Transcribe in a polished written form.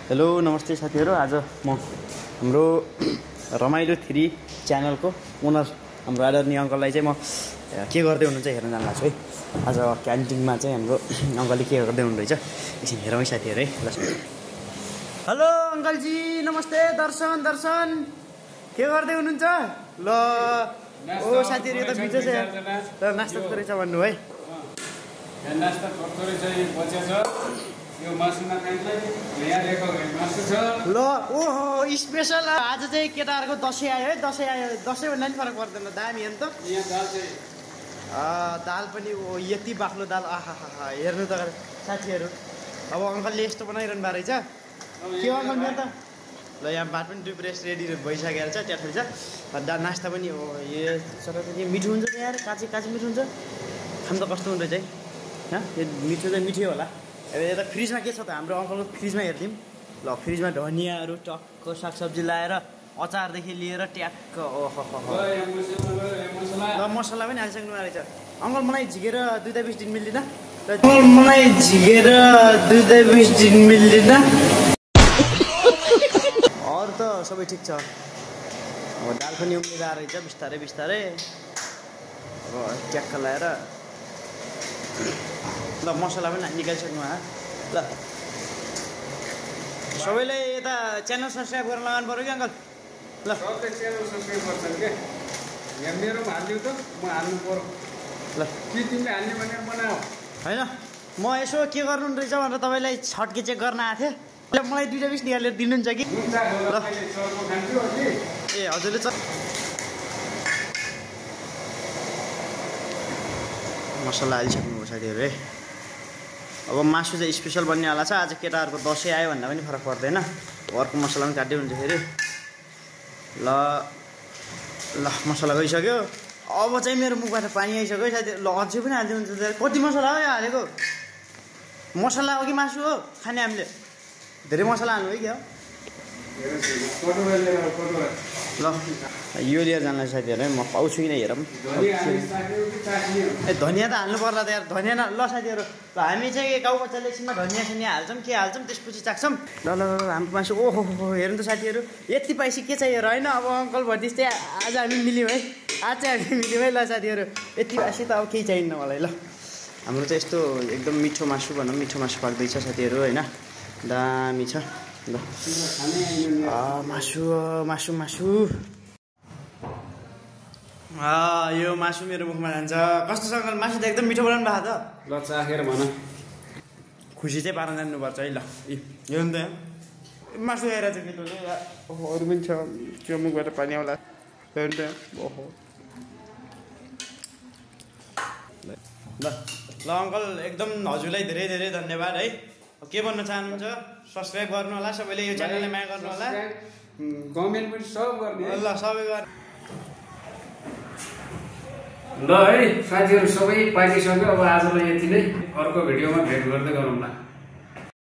Hello नमस्ते साथीहरु। आज म हाम्रो रमाइलो 3 च्यानलको ओनर हाम्रो आदरणीय अङ्कललाई चाहिँ म के गर्दै हुनुहुन्छ हेर्न जान लाग्छु है। आज क्यान्टिनमा चाहिँ हाम्रो अङ्कलले के गर्दै हुनुहुन्छ एकछिन हेरौँ है साथीहरु है। ल हेलो अङ्कलजी नमस्ते। दर्शन के गर्दै हुनुहुन्छ? ल ओ साथीहरु यो त बिचो छ त नास्ता गरेछ भन्नु है। नास्ता थोरै चाहिँ बचेछ। यो मासुमा खाइलाई यहाँ लेखो मासु छ। ल ओहो स्पेशल आज चाहिँ केटाहरुको दशैं आयो है। दशैं भन्दा नि फरक पर्दैन, दामी हो नि त। यहाँ दाल चाहिँ दाल पनि यति बाक्लो दाल। आहा हेर्नु त साथीहरु। अब अङ्कलले यस्तो बनाइरहनु भएको रहेछ। के हो अङ्कल मेरो त? ल यहाँ भात पनि 2 प्लेट रेडी भइसकेको छ, ट्याक्कै छ। नास्ता पनि हो। यो सरस्वती मिठो हुन्छ त यार, काची मिठो हुन्छ। खान त कस्तो हुन्छ चाहिँ ह? यो मिठो चाहिँ मिठो होला। अब यता फ्रिजमा के छ त? हाम्रो अङ्कलको फ्रिजमा हेर्दियौँ। ल फ्रिजमा धनियाहरू टक्क सागसब्जी लाएर अचारदेखि लिएर ट्याक्क ओहो ल मसला पनि हालिसक्नु रहेछ। अङ्कल मलाई झिकेर 2-20 दिन मिल्दैन? अरू त सबै ठिक छ। अब दाल पनि उम्लिँदा रहेछ बिस्तारै। अब ट्याक्क लाएर ल मसला पनि निकालिसक्नु है। ल सबैले यता च्यानल सब्सक्राइब गर्न लगाउनु पर्यो कि अङ्कल? ल सबले च्यानल सब्स्क्राइब गर्छन् के? यहाँ मेरोमा हाल्दिउ त, म हाल्नु पर्यो। ल के तिमीले हाल्ने भनेर बनाऊ हैन, म यसो के गर्नु रहेछ भनेर तपाईँलाई छट्के चेक गर्न आएको थिएँ। मलाई 2-20 निकालेर दिनुहुन्छ कि? ल चर्को खान्छु अलि। ए हजुरले मसला हालिसक्नुभयो साथीहरु है। अब मासु चाहिँ स्पेसल बन्नेवाला छ। आज केटाहरूको दशैं आयो भन्दा पनि फरक पर्दैन। घरको मसला पनि काट्दै हुन्छ फेरि। ल मसला गइसक्यो। अब चाहिँ मेरो मुखबाट पानी आइसक्यो साथीहरु। ल अझै पनि हाल्दै हुन्छ। कति मसला हो यो हालेको? मसला हो कि मासु हो खाने? हामीले धेरै मसला हाल्नु है क्या? ल यो लिएर जानलाई साथीहरु म पाउँछु कि नै हेरौँ। ए धनियाँ त हाल्नु पर्ला त यार। धनियाँ ल साथीहरु, ल हामी चाहिँ गाउँ बच्चाले एकछिनमा धनियाँ सनियाँ हाल्छौँ, के हाल्छौँ, त्यसपछि चाख्छौँ। ल हाम्रो मासु ओहो हेर्नु त साथीहरु, यति पैसा के चाहियो र हैन? अब अङ्कल भनिस् चाहिँ आज हामी मिल्यौँ है। आज चाहिँ हामी मिल्यौँ है। ल साथीहरु यति पैसा त अब केही चाहिन्न मलाई। ल हाम्रो चाहिँ यस्तो एकदम मिठो मासु भनौँ, मिठो मासु पाक्दैछ साथीहरु हैन। दामी छ। ल मासु यो मासु मेरो मुखमा जान्छ। कस्तो छ अङ्कल? मासु त एकदम मिठो बनाउनु भएको त। ल चाखेर भन। खुसी चाहिँ पार्न जान्नुपर्छ है। ल यो नि त मासु आएर चाहिँ केटोले ओहो अरू पनि छ। त्यो मुखबाट पानी आउला हेर्नु त। ओहो ल अङ्कल एकदम हजुरलाई धेरै धन्यवाद है। के भन्न चाहनुहुन्छ? सब्सक्राइब गर्नु होला सबैले, यो च्यानललाई माया गर्नु होला, कमेन्ट पनि सब गर्ने। ल सबै गर्नु। ल है साथीहरु सबै पाइसक्यो। अब आजलाई यति नै। अर्को भिडियोमा भेट गर्दै गरौँला।